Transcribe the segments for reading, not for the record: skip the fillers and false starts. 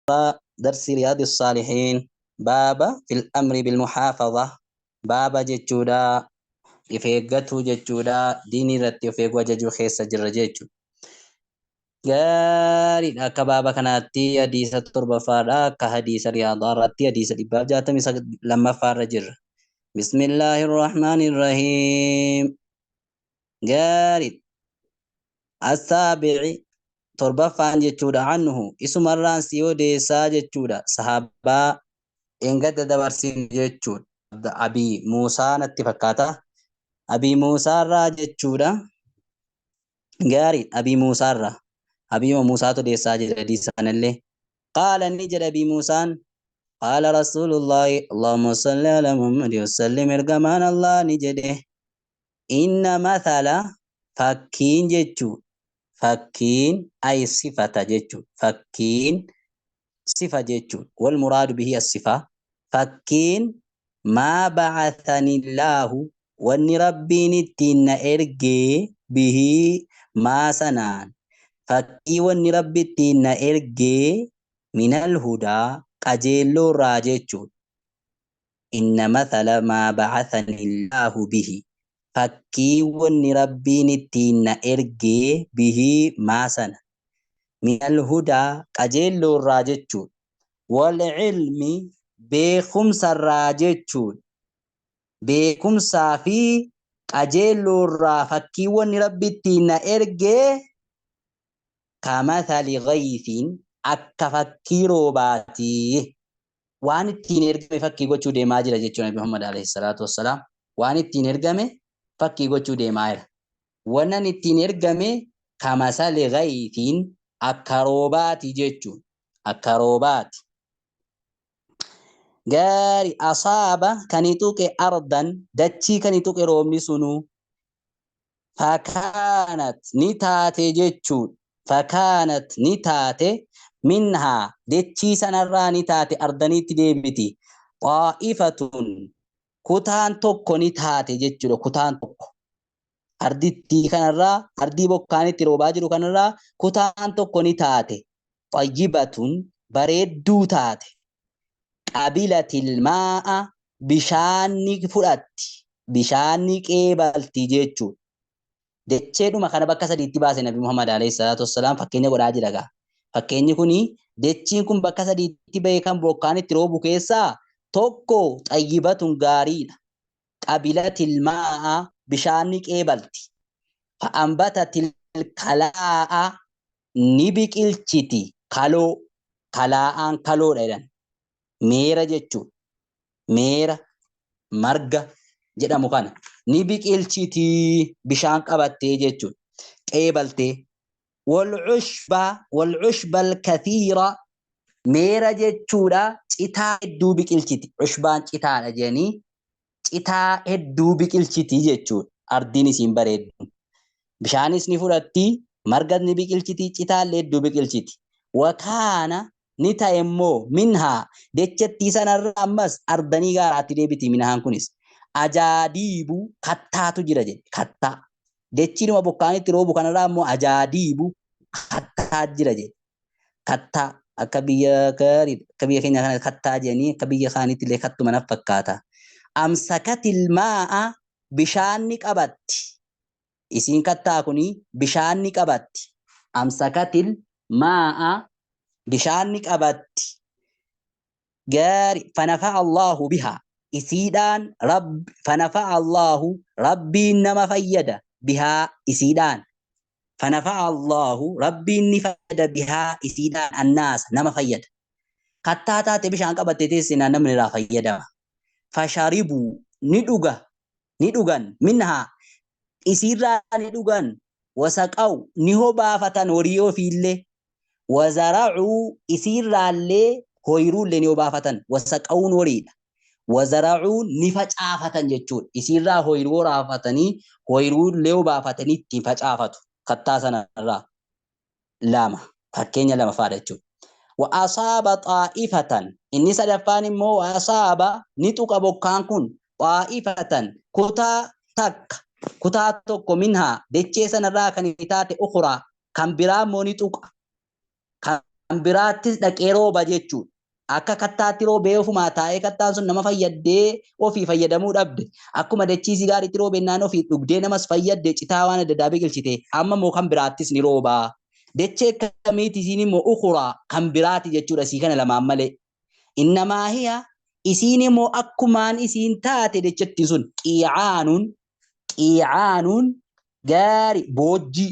درس رياض الصالحين باب في الأمر بالمحافظة باب جتشودا if eeggatu jechuudha. Diinii irratti of eeguu ajajuu keessa jirra jechuudha. Gaariidha. Akka baaba kanaatti hadiisa torbaffaadha. Akka hadiisa riyaadaa irratti hadiisa 162ffaarra jirra. Bismillaahi irrahmaani irrahiim. Gaariidha. Assaabici torbaffaan jechuudha. Anhu isumarraan si odeessaa jechuudha. Sahaabaa engadda dabarsin jechuudha. Abii Muusaa natti fakkaata. Abii Muusaarraa jechuudha. Gaariidha. Abii Muusaarraa. Abii Muusaatu odeessaa jira hadiisa kanallee. Qaala ni jedha Abii Muusaan. Qaala Rasuulullaahi Allahumma salli ala Muhammadi wasallim ergamaan Allah ni jedhe. Inna mathala fakkiin jechuu fakkiin ay sifata jechuu fakkiin sifa jechuu wal muraadu bihi as-sifa fakkiin maa ba'athanillaahu wanni rabbiin ittiin na ergee bihii maa sanaan fakkii wanni rabbi ittiin na ergee minal hudaa qajeelloo irraa jechuudha. Inna mathala maa ba'athanillaahu bihi fakkii wanni rabbiin ittiin na ergee bihii maa sana minal hudaa qajeelloo irraa jechuudha. Wal ilmi beekumsa irraa jechuudha. Beekumsaa fi qajeelloo irraa fakkii wanni rabbi ittiin na ergee kamathali ghaythin akka fakkii roobaatii. Waan ittiin ergame fakkii gochuu deemaa jira jechuudha Nabi Muhammad alayhi salaatu wassalaam. Waan ittiin ergame fakkii gochuu deemaa jira. Wannan ittiin ergame kamasali ghaythin akka roobaati jechuudha. Akka roobaati. Gaari asaaba kan tuqe ardan dachii kan tuqe roobni sunuu fakaanat ni taate jechuudha. Fakaanat ni taate minhaa dachii sanarraa ni taate ardaniitti deebiti. Xaa'ifatun kutaan tokko ni taate jechuudha. Kutaan tokko ardittii kanarraa ardii bokkaan itti roobaa jiru kanarraa kutaan tokko ni taate. Xayyibatun bareedduu taate. Qabilatil maa'a bishaan ni fudhatti. Bishaan ni qeebalti jechuudha. Dacheedhuma kana bakka sadiitti baase Nabi Muhammad alayhi salaatu wassalaam fakkeenya godhaa jira gaa. Fakkeenyi kuni dachiin kun bakka sadiitti bahee kan bokkaan itti roobu keessaa tokko xayyibatun gaariidha. Qabilatil maa'a bishaan ni qeebalti. Fa'ambatatil kalaa'a ni biqilchiti. Kaloo kalaa'aan kaloodha jedhan. Meera jechuudha. Meera marga jedhamu kana ni biqilchiti bishaan qabattee jechuudha. Qeebaltee. Wal cushba al-kathiira meera jechuudha citaa hedduu biqilchiti. Cushbaan citaadha jedhanii citaa hedduu biqilchiti jechuudha. Ardiin isiin bareeddu. Bishaanis ni fudhatti, margas ni biqilchiti, citaallee hedduu biqilchiti. Wakaana ni ta'e immoo minhaa dachattii sanarraa ammas ardanii gaaraatti deebiti minhaan kunis. Ajaadiibu kattaatu jira jedhe kattaa. Dachiinuma bokkaan itti roobu kanarraa immoo ajaadiibu kattaa jira jedhe. Kattaa akka biyya akka biyya keenya kana kattaa jedhanii akka biyya kaaniitti illee kattuma naf fakkaata. Amsakatil maa'a bishaan ni qabatti. Isiin kattaa kuni bishaan ni qabatti. Amsakatil maa'a bishaan ni qabatti. Gaari fanafa'a Allahu biha isiidhaan rabbi fanafa'a Allahu rabbiin nama fayyada bihaa isiidhaan. Fanafa'a Allahu rabbiin ni fayyada bihaa isiidhaan annaasa nama fayyada. Kattaa taate bishaan qabattee teessinaan namni irraa fayyadama. Fasharibuu ni dhuga ni dhugan minhaa isiirraa ni dhugan wasaqaw ni hobaafatan horii ofiillee wazaracuu isiirraallee hoyiruullee ni hobaafatan wasaqawuun horiidha. Wazaracuu ni facaafatan jechuudha. Isiirraa hoyiruu horaafatanii hoyiruullee hobaafatanii ittiin facaafatu kattaa sanarraa lama fakkeenya lama faadha jechuudha. Wa asaaba xaa'ifatan inni sadaffaan immoo wa asaaba ni tuqa bokkaan kun xaa'ifatan kutaa takka kutaa tokko minhaa dachee sanarraa kan taate ukuraa kan biraa immoo ni tuqa. Kan Kan biraattis dhaqee rooba jechuudha. Akka kattaatti roobee ofumaa taa'ee kattaan sun nama fayyaddee ofii fayyadamuu dhabde. Akkuma dachiisii gaariitti roobennaan ofii dhugdee namas fayyadde citaa waan adda addaa biqilchite. Amma immoo kan biraattis ni roobaa. Dachee akkamiiti isiin immoo ukuraa kan biraati jechuudha isii kana lamaan malee. Innamaa hiya isiin immoo akkumaan isiin taate dachettiin sun qiicaanuun qiicaanuun gaari boojjii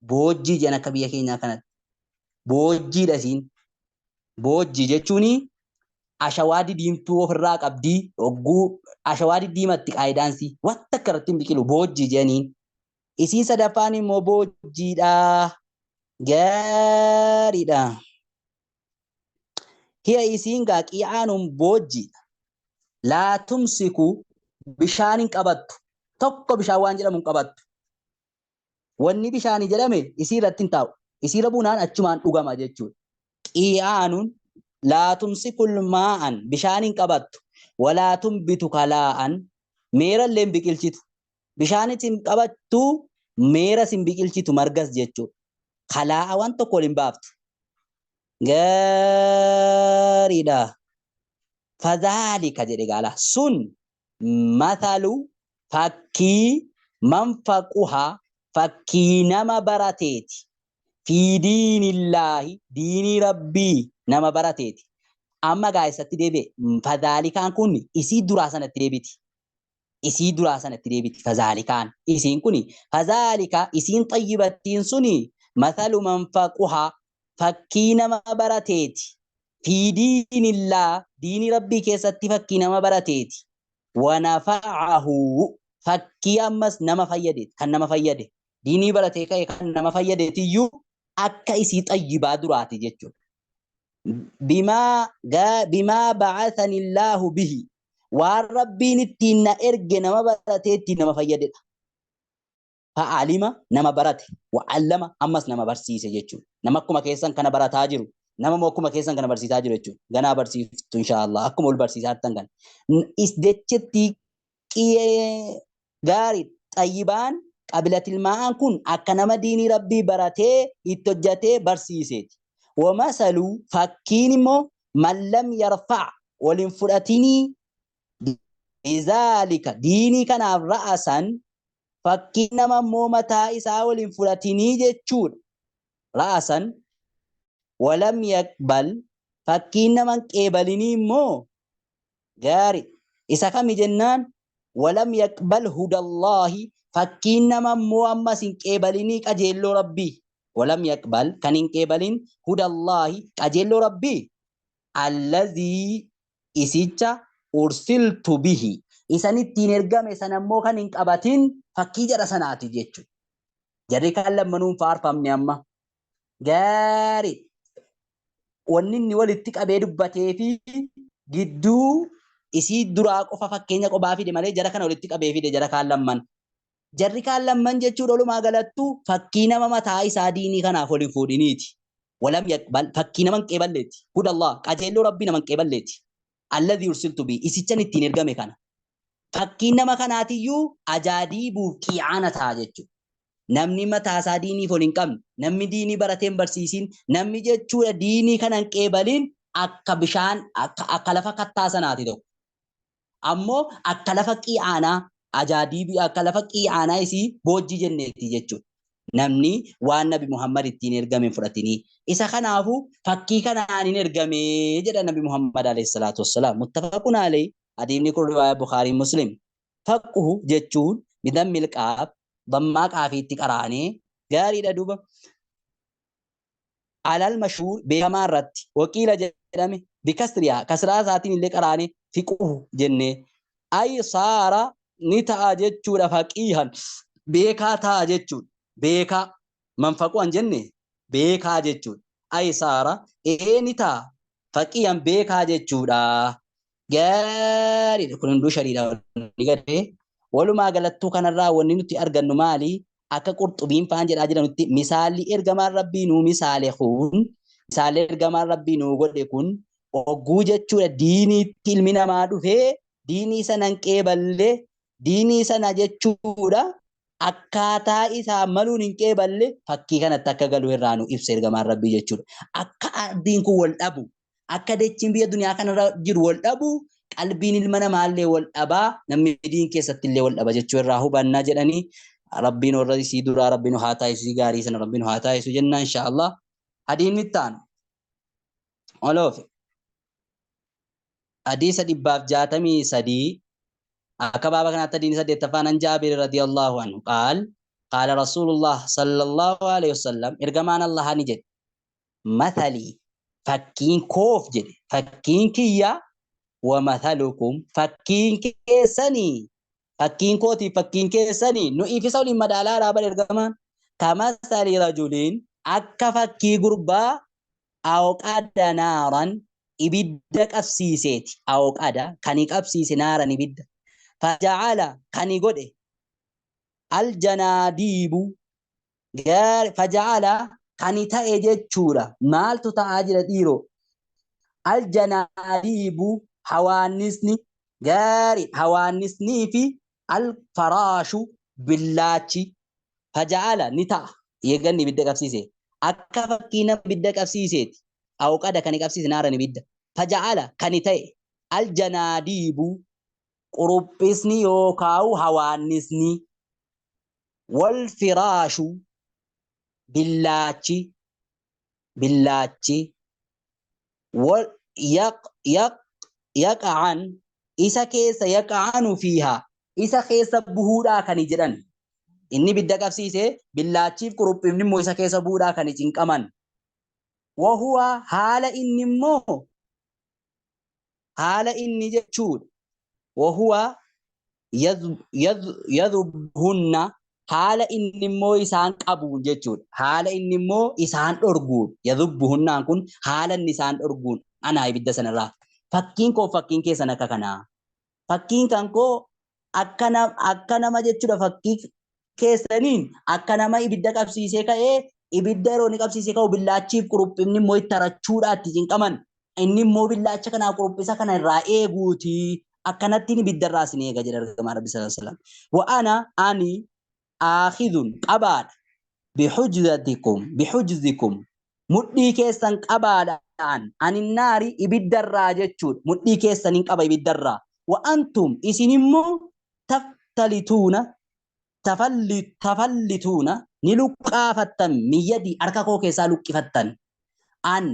boojjii jedhan akka biyya keenyaa kanatti. Boojjiidha isiin. Boojjii jechuun ashawaa didiimtuu ofirraa qabdii hogguu ashawaa diddiimatti qaayidaansii wanta akka irratti hin biqilu boojjii jedhaniin. Isiin sadaffaan immoo boojjiidha. Gaariidha. Hiya isiin gaa qiicaanuun boojjiidha. Laa tumsiku bishaan hin qabattu. Tokko bishaan waan jedhamu hin qabattu. Wanni bishaanii jedhame isii irratti hin taa'u. Isii irra buunaan achumaan dhugama jechuudha. Qiicaanuun laa tumsikul maa'an bishaan hin qabattu. Walaa tumbitu kalaa'an meera illee hin biqilchitu. Bishaanis hin qabattu meeras hin biqilchitu margas jechuudha. Kalaa'a waan tokko wal hin baaftu. Gaariidha. Fadhaalika jedhe gaala. Sun mathalu fakkii man faquha fakkii nama barateeti. Fi diinillaahi diinii rabbii nama barateeti. Amma gaa isatti deebi'e. Fadhaalikaan kun isii duraa sanatti deebiti. Isii duraa sanatti deebiti fazaalikaan. Isiin kun fazaalika isiin xayyibattiin suni mathalu man faquha fakkii nama barateeti. Fi diinillaa diinii rabbii keessatti fakkii nama barateeti. Wanafa'ahu fakkii ammas nama fayyadeeti. Kan nama fayyade. Diinii baratee ka'e kan nama fayyadeetiyyuu akka isii xayyibaa duraati jechuudha. Bimaa ba'athanillaahu bihi waan rabbiin ittiin na erge nama baratee ittiin nama fayyadedha. Fa'aalima nama barate wa'allama ammas nama barsiise jechuudha. Nama akkuma keessan kana barataa jiru nama immoo akkuma keessan kana barsiisaa jiru jechuudha. Ganaa barsiiftu inshaallah akkuma ol barsiisaa jirtan kana. Is jechetti qiyee gaarii xayyibaan qabilatilmaa'aan kun akka nama diinii rabbii baratee itti hojjatee barsiiseeti. Wamasaluu fakkiin immoo man lam yarfa'a waliin fudhatinii bizaalika diinii kanaaf ra'asan fakkiin nama immoo mataa isaa waliin fudhatinii jechuudha. Ra'asan walam yaqbal fakkiin nama hin qeebalinii immoo gaari isa kami jennaan walam yaqbal hudallaahi fakkiin nama immoo ammas hin qeebalinii qajeelloo rabbii walam yaqbal kan hin qeebalin hudallaahi qajeelloo rabbii allazii isicha ursiltu bihi isan ittiin ergame sana immoo kan hin qabatin fakkii jara sanaati jechuudha. Jarri kan lammanuun faarfamne amma. Gaarii. Wanni inni walitti qabee dubbatee fi gidduu isii duraa qofa fakkeenya qophaa fide malee jara kana walitti qabee fide jara kaan lamman. Jarri kaan lamman jechuudha walumaa galattuu fakkii nama mataa isaa diinii kanaaf wal hin fuudhiniiti. Walam yaqbal fakkii nama hin qeeballeeti. Hudallah qajeelloo rabbii nama hin qeeballeeti. Alladhi ursiltu bi isichan ittiin ergame kana. Fakkiin nama kanaatiyyuu ajaadiibuuf qiicaana ta'a jechuudha. Namni mataa isaa diiniif ol hin qabne, namni diinii baratee hin barsiisin, namni jechuudha diinii kana hin qeebalin akka bishaan akka lafa kattaa sanaati tokko. Ammoo akka lafa qiicaanaa ajaadiibii akka lafa qiicaanaa isii boojjii jenneeti jechuudha. Namni waan Nabi Muhammad ittiin ergame hin fudhatinii. Isa kanaafu fakkii kanaan hin ergame jedha Nabi Muhammad alayhi salaatu wassalaam. Muttafaqun alayhi hadiisni kun riwaaya Bukhaarii Muslim. Faqquhu jechuun bidammil qaaf dammaa qaafiitti qaraanee gaariidha duuba. Alal mashhuur beekamaa irratti waqiila jedhame bikasriyaa kasraa isaatiin illee qaraanee fiquhu jennee ay saara ni ta'a jechuudha faqiihan beekaa ta'a jechuudha beekaa manfaquhan jenne beekaa jechuudha ay saara ee ni ta'a faqiihan beekaa jechuudha gaariidha kun hunduu shariidha ni gadee walumaa galattuu kanarraa wanni nuti argannu maali akka qurxubiin faan jedhaa jiranutti misaalli ergamaan rabbii nuu misaale kun misaalli ergamaan rabbii nuu godhe kun ogguu jechuudha diiniitti ilmi namaa dhufee diinii sana hin qeeballe diinii sana jechuudha Akkaataa isaa maluun hin qeeballe fakkii kanatti akka galu irraa nu ibsa ergamaan Rabbii jechuudha. Akka ardiin kun wal dhabu, akka dachiin biyya duniyaa kanarra jiru wal dhabu, qalbiin ilma namaallee wal dhabaa, namni diin keessatti illee wal dhaba jechuu irraa hubannaa jedhanii Rabbiin warra isii duraa Rabbiin haa taasisu, isii gaarii sana Rabbiin haa taasisu jenna inshaallah. Hadiinni itti aanu oloofe. Hadiisa 163 akka baaba kanaatti hadiisni saddeettaffaan an Jaabir radiyallahu anhu qaal qaala Rasuulullah sallallahu alaihi wasallam ergamaan Allah ni jedhe mathalii fakkiin koof jedhe fakkiin kiyya wa mathalukum fakkiin keessanii fakkiin kootiif fakkiin keessanii nu ifisa waliin madaalaa dhaaban ergamaan kamathali rajuliin akka fakkii gurbaa awqada naaran ibidda qabsiiseeti. Awqada kani qabsiise naaran ibidda. Faja'ala kani godhe aljanaadiibu faja'ala kani ta'e jechuudha. Maaltu ta'aa jira dhiiroo? Aljanaadiibu hawaannisni gaari hawaannisnii fi alfaraashu billaachi faja'ala ni ta'a. Eeganni ibidda qabsiise. Akka fakkii nama ibidda qabsiiseeti. Awqada kan qabsiise naaran ibidda. Faja'ala kan ta'e aljanaadiibu quruphisni yookaan hawaannisni wal firaashu billaachi billaachi wal yaq yaq yaqa'an isa keessa yaqa'anu fiihaa isa keessa buhuudhaa kan jedhan inni ibidda qabsiise billaachiif quruphifni immoo isa keessa bu'uudhaa kan cinqaman wahuwa haala inni immoo haala inni jechuudha wahuwa yadhubhunna haala inni immoo isaan qabuun jechuudha haala inni immoo isaan dhorguun yadhubbuhunnaan kun haala inni isaan dhorguun anaa ibidda sanarraa fakkiin koo fakkiin keessan akka kanaa fakkiin kan koo akka nama jechuudha fakkii keessaniin akka nama ibidda qabsiisee ka'ee ibidda yeroo inni qabsiisee ka'u billaachiif quruphifni immoo itti harachuudhaa itti cinqaman inni immoo billaacha kanaa quruphisa kana irraa eeguuti akkanattiin ibidda irraa isin eega jedha ergamaan Rabbi sallallahu alaihi wasallam. Wa ana ani aakhidun qabaadha bihujzatikum bihujzikum mudhii keessan qabaadhaan aninnaari ibiddarraa jechuudha mudhii keessan hin qaba ibiddarraa wa antum isin immoo taftalituuna tafallituuna ni luqqaafattan miyyadii harka koo keessaa luqqifattan an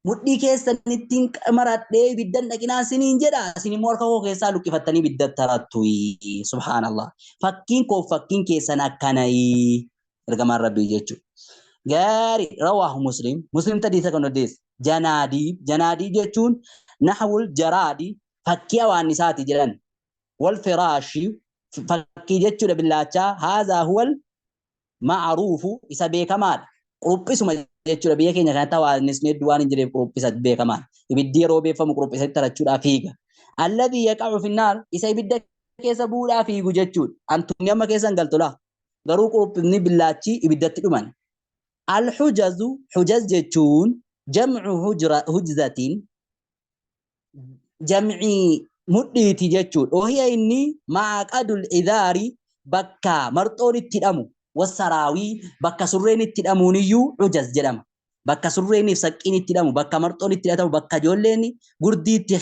mudhii keessanittiin maradhee ibiddan dhaqinaa isiniin jedha isin immoo harka koo keessaa luqqifattanii ibidda tarattu subhaanallah fakkiin koo fakkiin keessan akkanayi ergamaan rabbii jechuudha. Gaarii rawaahu muslim muslim hadiisa kan odeesse janaadiib janaadiib jechuun nahwul jaraadi fakkii hawaannisaati jedhan wal firaashi fakkii jechuudha billaachaa haazaa huwal ma'aruufu isa beekamaadha. Quruphisuma jechuudha biyya keenya kanatti hawaasni hedduu waan hin jireef quruphisa beekamaadha. Ibiddi yeroo beekamu quruphisatti tarachuudhaaf fiiga. Alladhii yaqa'u finnaar isa ibidda keessa bu'uudhaaf fiigu jechuudha. Antumni amma keessa hin galtu laa. Garuu quruphifni billaachi ibiddatti dhuman. Al-hujazu hujaz jechuun jam'u hujzatiin jam'ii mudhiiti jechuudha. Wahiya inni maaqadul idaari bakka marxoon itti hidhamu wassaraawii bakka surreen itti hidhamuun iyyuu hujaz jedhama. Bakka surreeniif saqqiin itti hidhamu, bakka marxoon itti hidhatamu, bakka ijoolleen gurdii itti